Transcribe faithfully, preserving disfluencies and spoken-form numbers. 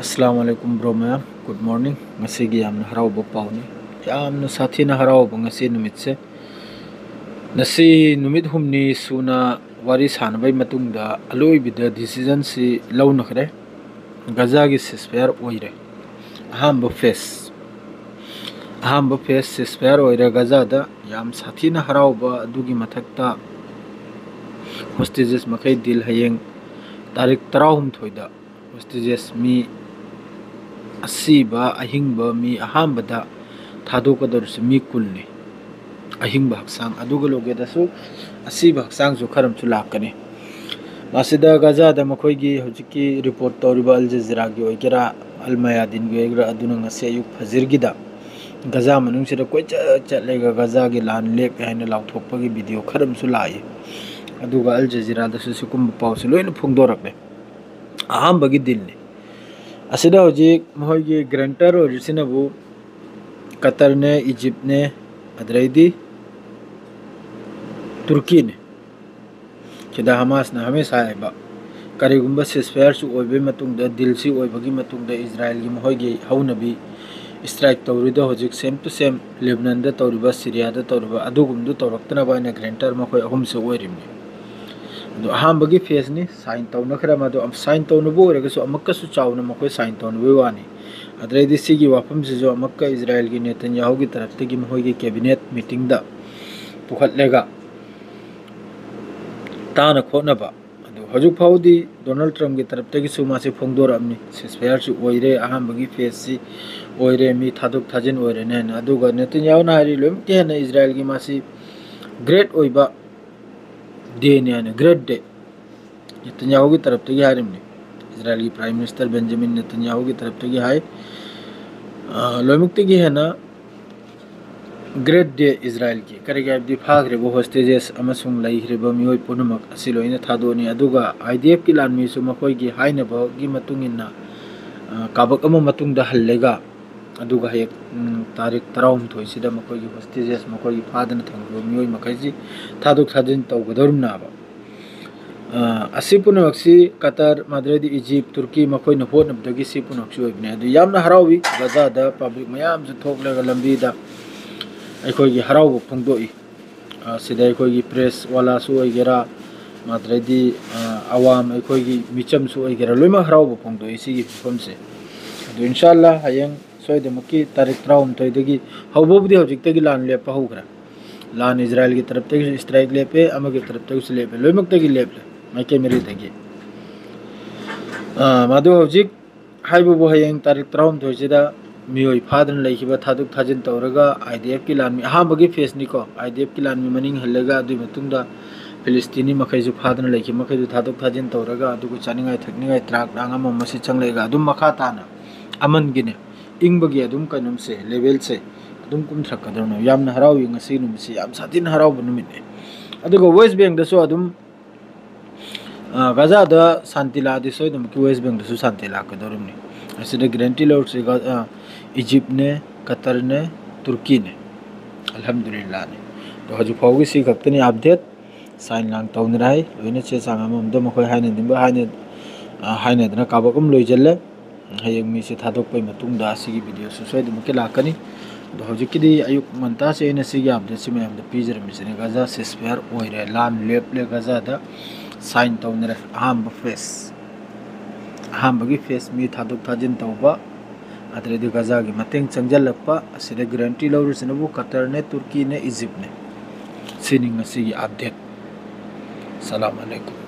ꯑꯁꯂꯥꯃꯨ ꯑꯂꯥꯏꯀꯨꯝ bro ꯃꯌꯥꯝ, good morning. ꯉꯁꯤꯒꯤ ꯌꯥꯝꯅ ꯍꯔꯥꯎꯕ ꯄꯥꯎꯅꯤ, ꯌꯥꯝꯅ ꯁꯥꯊꯤꯅ ꯍꯔꯥꯎꯕ ꯉꯁꯤ ꯅꯨꯃꯤꯠꯁꯦ꯫ ꯉꯁꯤ ꯅꯨꯃꯤꯠ ꯍꯨꯝꯅꯤ ꯁꯨꯅ ꯋꯥꯔꯤ ꯁꯥꯟꯅꯕꯩ ꯃꯇꯨꯡꯗ ꯑꯂꯣꯏꯕꯗ ꯗꯤꯁꯤꯖꯟꯁꯤ ꯂꯧꯅꯈ꯭ꯔꯦ꯫ ꯒꯖꯥꯒꯤ ꯁꯤꯁꯐꯌꯥꯔ ꯑꯣꯏꯔꯦ꯫ ꯑꯍꯥꯟꯕ ꯐꯦꯁ ꯑꯍꯥꯟꯕ ꯐꯦꯁ ꯁꯤꯁꯐꯌꯥꯔ ꯑꯣꯏꯔꯦ ꯒꯖꯥꯗ꯫ ꯌꯥꯝ ꯁꯥꯊꯤꯅ ꯍꯔꯥꯎꯕ꯫ ꯑꯗꯨꯒꯤ ꯃꯊꯛꯇ ꯍꯣꯁꯇꯦꯖꯦꯁ ꯃꯈꯩ ꯗꯤꯜ ꯍꯌꯦꯡ ꯇꯥꯔꯤꯛ ꯇꯔꯥꯍꯨꯝꯗꯣꯏꯗ ꯍꯣꯁꯇꯦꯖꯦꯁ ꯃꯤ ꯑꯁꯤꯕ ꯑꯍꯤꯡꯕ ꯃꯤ ꯑꯍꯥꯟꯕꯗ ꯊꯥꯗꯣꯛꯀꯗꯧꯔꯤꯁꯤ ꯃꯤ ꯀꯨꯟꯅꯤ꯫ ꯑꯍꯤꯡꯕ ꯍꯛꯆꯥꯡ ꯑꯗꯨꯒ ꯂꯣꯒꯦꯗꯁꯨ ꯑꯁꯤꯕ ꯍꯛꯆꯥꯡꯁꯨ ꯈꯔ ꯑꯃꯁꯨ ꯂꯥꯛꯀꯅꯤ꯫ ꯃꯁꯤꯗ ꯒꯖꯥꯗ ꯃꯈꯣꯏꯒꯤ ꯍꯧꯖꯤꯛꯀꯤ ꯔꯤꯄꯣꯔꯠ ꯇꯧꯔꯤꯕ ꯑꯜ ꯖꯖꯤꯔꯥꯒꯤ ꯑꯣꯏꯒꯦꯔꯥ, ꯑꯜ ꯃꯌꯥꯗꯤꯟꯒꯤ ꯑꯣꯏꯒꯦꯔꯥ, ꯑꯗꯨꯅ ꯉꯁꯤ ꯑꯌꯨꯛ ꯐꯖꯤꯔꯒꯤꯗ ꯒꯖꯥ ꯃꯅꯨꯡꯁꯤꯗ ꯀꯣꯏꯆꯠ ꯆꯠꯂꯒ ꯒꯖꯥꯒꯤ ꯂꯥꯟ ꯂꯦꯞꯄꯦ ꯍꯥꯏꯅ ꯂꯥꯎꯊꯣꯛꯄꯒꯤ ꯚꯤꯗꯤꯑꯣ ꯈꯔ ꯑꯃꯁꯨ ꯂꯥꯛꯏ꯫ ꯑꯗꯨꯒ ꯑꯜ ꯖꯖꯤꯔꯥꯗꯁꯨ ꯁꯤꯒꯨꯝꯕ ꯄꯥꯎꯁꯦ ꯂꯣꯏꯅ ꯐꯣꯡꯗꯣꯔꯛꯂꯦ꯫ ꯑꯍꯥꯟꯕꯒꯤ ꯗꯤꯜꯅꯤ꯫ ꯑꯁꯤꯗ ꯍꯧꯖꯤꯛ ꯃꯈꯣꯏꯒꯤ ꯒ꯭ꯔꯦꯟꯇꯔ ꯑꯣꯏꯔꯤꯁꯤꯅꯕꯨ ꯀꯇꯔꯅꯦ, ꯏꯖꯤꯞꯅꯦ, ꯑꯗꯩꯗꯤ ꯇꯨꯔꯀꯤꯅꯦ꯫ ꯁꯤꯗ ꯍꯃꯥꯁꯅ ꯍꯃꯦꯁꯥ ꯍꯥꯏꯕ, ꯀꯔꯤꯒꯨꯝꯕ ꯁꯤꯁꯐꯌꯥꯔꯁꯨ ꯑꯣꯏꯕꯒꯤ ꯃꯇꯨꯡꯗ, ꯗꯤꯜꯁꯤ ꯑꯣꯏꯕꯒꯤ ꯃꯇꯨꯡꯗ ꯏꯖꯔꯥꯏꯜꯒꯤ ꯃꯈꯣꯏꯒꯤ ꯍꯧꯅꯕꯤ ꯁ꯭ꯇ꯭ꯔꯥꯏꯛ ꯇꯧꯔꯤꯗꯣ ꯍꯧꯖꯤꯛ ꯁꯦꯝ ꯇꯨ ꯁꯦꯝ ꯂꯦꯕꯅꯟꯗ ꯇꯧꯔꯤꯕ, ꯁꯤꯔꯤꯌꯥꯗ ꯇꯧꯔꯤꯕ ꯑꯗꯨꯒꯨꯝꯕꯗꯨ ꯇꯧꯔꯛꯇꯅꯕ ꯍꯥꯏꯅ ꯒ꯭ꯔꯦꯟꯇꯔ ꯃꯈꯣꯏ ꯑꯍꯨꯝꯁꯦ ꯑꯣꯏꯔꯤꯕꯅꯤ꯫ ꯑꯗꯣ ꯑꯍꯥꯟꯕꯒꯤ ꯐꯦꯁꯅꯤ, ꯁꯥꯏꯟ ꯇꯧꯅꯈ꯭ꯔꯦ꯫ ꯃꯗꯣ ꯁꯥꯏꯟ ꯇꯧꯅꯕ ꯑꯣꯏꯔꯒꯁꯨ ꯑꯃꯨꯛꯀꯁꯨ ꯆꯥꯎꯅ ꯃꯈꯣꯏ ꯁꯥꯏꯟ ꯇꯧꯅꯕꯒꯤ ꯋꯥꯅꯤ꯫ ꯑꯗꯨꯗꯩꯗꯤ ꯁꯤꯒꯤ ꯋꯥꯐꯝꯁꯤꯁꯨ ꯑꯃꯨꯛꯀ ꯏꯖꯔꯥꯏꯜꯒꯤ ꯅꯦꯇꯟꯌꯥꯍꯨꯒꯤ ꯇꯔꯞꯇꯒꯤ ꯃꯈꯣꯏꯒꯤ ꯀꯦꯕꯤꯅꯦꯠ ꯃꯤꯇꯤꯡꯗ ꯄꯨꯈꯠꯂꯒ ꯇꯥꯅ ꯈꯣꯠꯅꯕ꯫ ꯑꯗꯨ ꯍꯧꯖꯤꯛ ꯐꯥꯎꯗꯤ ꯗꯣꯅꯥꯜꯗ ꯇ꯭ꯔꯝꯞꯀꯤ ꯇꯔꯞꯇꯒꯤꯁꯨ ꯃꯥꯁꯤ ꯐꯣꯡꯗꯣꯔꯛꯑꯕꯅꯤ, ꯁꯤꯁꯐꯌꯥꯔꯁꯤ ꯑꯣꯏꯔꯦ, ꯑꯍꯥꯟꯕꯒꯤ ꯐꯦꯁꯁꯤ ꯑꯣꯏꯔꯦ, ꯃꯤ ꯊꯥꯗꯣꯛ ꯊꯥꯖꯤꯟ ꯑꯣꯏꯔꯦꯅꯦ ꯍꯥꯏꯅ꯫ ꯑꯗꯨꯒ ꯅꯦꯇꯟꯌꯥꯍꯨꯅ ꯍꯥꯏꯔꯤ, ꯂꯣꯏꯅꯃꯛꯀꯤ ꯍꯦꯟꯅ ꯏꯖꯔꯥꯏꯜꯒꯤ ꯃꯥꯁꯤ ꯒ꯭ꯔꯦꯠ ꯑꯣꯏꯕ ꯗꯦꯅꯤ ꯍꯥꯏꯅ, ꯒ꯭ꯔꯦꯠ ꯗꯦ꯫ ꯅꯦꯇꯟꯌꯥꯍꯨꯒꯤ ꯇꯔꯞꯇꯒꯤ ꯍꯥꯏꯔꯤꯕꯅꯤ꯫ ꯏꯖꯔꯥꯏꯜꯒꯤ ꯄ꯭ꯔꯥꯏꯝ ꯃꯤꯅꯤꯁꯇꯔ ꯕꯦꯟꯖꯥꯃꯤꯟ ꯅꯦꯇꯟꯌꯥꯍꯨꯒꯤ ꯇꯔꯞꯇꯒꯤ ꯍꯥꯏ꯫ ꯑ, ꯂꯣꯏꯅꯃꯛꯇꯒꯤ ꯍꯦꯟꯅ ꯒ꯭ꯔꯦꯠ ꯗꯦ ꯏꯖꯔꯥꯏꯜꯒꯤ꯫ ꯀꯔꯤꯒꯤ ꯍꯥꯏꯕꯗꯤ ꯐꯥꯈ꯭ꯔꯤꯕ ꯍꯣꯁꯇꯦꯖꯦꯁ ꯑꯃꯁꯨꯡ ꯂꯩꯈ꯭ꯔꯤꯕ ꯃꯤꯑꯣꯏ ꯄꯨꯝꯅꯃꯛ ꯑꯁꯤ ꯂꯣꯏꯅ ꯊꯥꯗꯣꯛꯑꯅꯤ꯫ ꯑꯗꯨꯒ ꯑꯥꯏ ꯗꯤ ꯑꯦꯐꯀꯤ ꯂꯥꯟꯃꯤꯁꯨ ꯃꯈꯣꯏꯒꯤ ꯍꯥꯏꯅꯕꯒꯤ ꯃꯇꯨꯡ ꯏꯟꯅ, ꯑ, ꯀꯥꯕꯛ ꯑꯃ ꯃꯇꯨꯡꯗ ꯍꯜꯂꯒ, ꯑꯗꯨꯒ ꯍꯌꯦꯡ, ꯎꯝ, ꯇꯥꯔꯤꯛ ꯇꯔꯥꯍꯨꯝꯗꯣꯏꯁꯤꯗ ꯃꯈꯣꯏꯒꯤ ꯍꯣꯁꯇꯦꯖꯦꯁ, ꯃꯈꯣꯏꯒꯤ ꯐꯥꯗꯅ ꯊꯝꯈꯤꯕ ꯃꯤꯑꯣꯏ ꯃꯈꯩꯁꯤ ꯊꯥꯗꯣꯛ ꯊꯥꯖꯤꯟ ꯇꯧꯒꯗꯧꯔꯤꯕꯅꯦꯕ꯫ ꯑ, ꯑꯁꯤ ꯄꯨꯝꯅꯃꯛꯁꯤ ꯀꯇꯔ, ꯃꯗꯨꯗꯩꯗꯤ ꯏꯖꯤꯞ, ꯇꯨꯔꯀꯤ, ꯃꯈꯣꯏꯅ ꯍꯣꯠꯅꯕꯗꯒꯤ ꯁꯤ ꯄꯨꯝꯅꯃꯛꯁꯤ ꯑꯣꯏꯕꯅꯦ꯫ ꯑꯗꯨ ꯌꯥꯝꯅ ꯍꯔꯥꯎꯏ, ꯒꯖꯥꯗ ꯄꯕ꯭ꯂꯤꯛ ꯃꯌꯥꯝꯁꯨ ꯊꯣꯛꯂꯒ ꯂꯝꯕꯤꯗ ꯑꯩꯈꯣꯏꯒꯤ ꯍꯔꯥꯎꯕ ꯐꯣꯡꯗꯣꯛꯏ꯫ ꯑ, ꯁꯤꯗ ꯑꯩꯈꯣꯏꯒꯤ ꯄ꯭ꯔꯦꯁ ꯋꯥꯂꯥꯁꯨ ꯑꯣꯏꯒꯦꯔꯥ, ꯃꯗꯨꯗꯩꯗꯤ, ꯑ, ꯑꯋꯥꯝ ꯑꯩꯈꯣꯏꯒꯤ ꯃꯤꯆꯝꯁꯨ ꯑꯣꯏꯒꯦꯔꯥ, ꯂꯣꯏꯅꯃꯛ ꯍꯔꯥꯎꯕ ꯐꯣꯡꯗꯣꯛꯏ ꯁꯤꯒꯤ ꯃꯐꯝꯁꯦ꯫ ꯑꯗꯨ ꯏꯟꯁꯥꯜꯂꯥ ꯍꯌꯦꯡ ꯁꯣꯏꯗꯅꯃꯛꯀꯤ ꯇꯥꯔꯤꯛ ꯇꯔꯥꯍꯨꯝꯗꯣꯏꯗꯒꯤ ꯍꯧꯕꯕꯨꯗꯤ ꯍꯧꯖꯤꯛꯇꯒꯤ ꯂꯥꯟ ꯂꯦꯞꯄ ꯍꯧꯈ꯭ꯔꯦ꯫ ꯂꯥꯟ ꯏꯖꯔꯥꯏꯜꯒꯤ ꯇꯔꯞꯇꯒꯤꯁꯨ ꯏꯁꯇ꯭ꯔꯥꯏꯛ ꯂꯦꯞꯄꯦ, ꯑꯃꯒꯤ ꯇꯔꯞꯇꯒꯤꯁꯨ ꯂꯦꯞꯄꯦ, ꯂꯣꯏꯅꯃꯛꯇꯒꯤ ꯂꯦꯞꯂꯦ ꯃꯥꯏꯀꯩ ꯃꯔꯤꯗꯒꯤ꯫ ꯑ, ꯃꯗꯨ ꯍꯧꯖꯤꯛ ꯍꯥꯏꯕꯕꯨ ꯍꯌꯦꯡ ꯇꯥꯔꯤꯛ ꯇꯔꯥꯍꯨꯝꯗꯣꯏꯁꯤꯗ ꯃꯤꯑꯣꯏ ꯐꯥꯗꯨꯅ ꯂꯩꯈꯤꯕ ꯊꯥꯗꯣꯛ ꯊꯥꯖꯤꯟ ꯇꯧꯔꯒ ꯑꯥꯏ ꯗꯤ ꯑꯦꯐꯀꯤ ꯂꯥꯟꯃꯤ, ꯑꯍꯥꯟꯕꯒꯤ ꯐꯦꯁꯅꯤꯀꯣ, ꯑꯥꯏ ꯗꯤ ꯑꯦꯐꯀꯤ ꯂꯥꯟꯃꯤ ꯃꯅꯤꯡ ꯍꯜꯂꯒ ꯑꯗꯨꯒꯤ ꯃꯇꯨꯡꯗ ꯐꯤꯂꯤꯁꯇꯤꯅꯤ ꯃꯈꯩꯁꯨ ꯐꯥꯗꯨꯅ ꯂꯩꯈꯤꯕ ꯃꯈꯩꯗꯨ ꯊꯥꯗꯣꯛ ꯊꯥꯖꯤꯟ ꯇꯧꯔꯒ ꯑꯗꯨꯒ ꯆꯥꯅꯤꯡꯉꯥꯏ ꯊꯛꯅꯤꯡꯉꯥꯏ ꯇ꯭ꯔꯥꯛ ꯂꯥꯡ ꯑꯃ ꯑꯃꯁꯤ ꯆꯪꯂꯛꯑꯒ ꯑꯗꯨꯝ ꯃꯈꯥ ꯇꯥꯅ ꯑꯃꯟꯒꯤꯅꯦ ꯏꯪꯕꯒꯤ ꯑꯗꯨꯝ ꯀꯩꯅꯣꯝꯁꯦ, ꯂꯦꯚꯦꯜꯁꯦ ꯑꯗꯨꯝ ꯀꯨꯝꯊꯔꯛꯀꯗꯧꯔꯕꯅꯦ꯫ ꯌꯥꯝꯅ ꯍꯔꯥꯎꯏ ꯉꯁꯤ ꯅꯨꯃꯤꯠꯁꯤ, ꯌꯥꯝ ꯁꯥꯊꯤꯅ ꯍꯔꯥꯎꯕ ꯅꯨꯃꯤꯠꯅꯤ꯫ ꯑꯗꯨꯒ ꯋꯦꯁ ꯕꯦꯡꯗꯁꯨ ꯑꯗꯨꯝ, ꯑ, ꯒꯖꯥꯗ ꯁꯥꯟꯇꯤ ꯂꯥꯛꯑꯗꯤ ꯁꯣꯏꯗꯅꯃꯛꯀꯤ ꯋꯦꯁ ꯕꯦꯡꯗꯁꯨ ꯁꯥꯟꯇꯤ ꯂꯥꯛꯀꯗꯧꯔꯤꯕꯅꯤ꯫ ꯑꯁꯤꯗ ꯒꯦꯔꯦꯟꯇꯤ ꯂꯧꯔꯤꯁꯤ ꯒ-, ꯑ, ꯏꯖꯤꯞꯅꯦ, ꯀꯇꯔꯅꯦ, ꯇꯨꯔꯀꯤꯅꯦ꯫ ꯑꯜꯍꯝꯗꯨꯂꯤꯜꯂꯥꯍꯅꯤ꯫ ꯑꯗꯣ ꯍꯧꯖꯤꯛ ꯐꯥꯎꯒꯤ ꯁꯤ ꯈꯛꯇꯅꯤ ꯑꯞꯗꯦꯠ꯫ ꯁꯥꯏꯟ ꯂꯥꯡ ꯇꯧꯅꯔꯦ ꯍꯥꯏ, ꯂꯣꯏꯅ ꯆꯦ ꯆꯥꯡ ꯑꯃꯃꯝꯗ ꯃꯈꯣꯏ ꯍꯥꯏꯅꯅꯤꯡꯕ ꯍꯥꯏꯅ-, ꯑ, ꯍꯥꯏꯅꯗꯅ ꯀꯥꯕꯛ ꯑꯃ ꯂꯣꯏꯁꯤꯜꯂꯦ꯫ ꯍꯌꯦꯡ ꯃꯤꯁꯦ ꯊꯥꯗꯣꯛꯄꯩ ꯃꯇꯨꯡꯗ ꯑꯁꯤꯒꯤ ꯚꯤꯗꯤꯑꯣꯁꯨ ꯁꯣꯏꯗꯅꯃꯛꯀꯤ ꯂꯥꯛꯀꯅꯤ꯫ ꯑꯗꯣ ꯍꯧꯖꯤꯛꯀꯤꯗꯤ ꯑꯌꯨꯛ ꯉꯟꯇꯥꯁꯦ ꯑꯩꯅ ꯁꯤꯒꯤ ꯑꯞꯗꯦꯠꯁꯤ ꯃꯌꯥꯝꯗ ꯄꯤꯖꯔꯝꯃꯤꯁꯤꯅꯦ꯫ ꯒꯖꯥ ceasefire ꯑꯣꯏꯔꯦ, ꯂꯥꯟ ꯂꯦꯞꯂꯦ, ꯒꯖꯥꯗ ꯁꯥꯏꯟ ꯇꯧꯅꯔꯦ꯫ ꯑꯍꯥꯟꯕ ꯐꯦꯁ, ꯑꯍꯥꯟꯕꯒꯤ ꯐꯦꯁ ꯃꯤ ꯊꯥꯗꯣꯛ ꯊꯥꯖꯤꯟ ꯇꯧꯕ, ꯑꯗꯨꯗꯩꯗꯤ ꯒꯖꯥꯒꯤ ꯃꯇꯦꯡ ꯆꯪꯁꯤꯜꯂꯛꯄ, ꯑꯁꯤꯗ ꯒꯦꯔꯦꯟꯇꯤ ꯂꯧꯔꯤꯁꯤꯅꯕꯨ ꯀꯇꯔꯅꯦ, ꯇꯨꯔꯀꯤꯅꯦ, ꯏꯖꯤꯞꯅꯦ꯫ ꯁꯤꯅꯤ ꯉꯁꯤꯒꯤ ꯑꯞꯗꯦꯠ꯫ ꯁꯂꯥꯝ ꯑꯂꯩꯀꯨꯝ꯫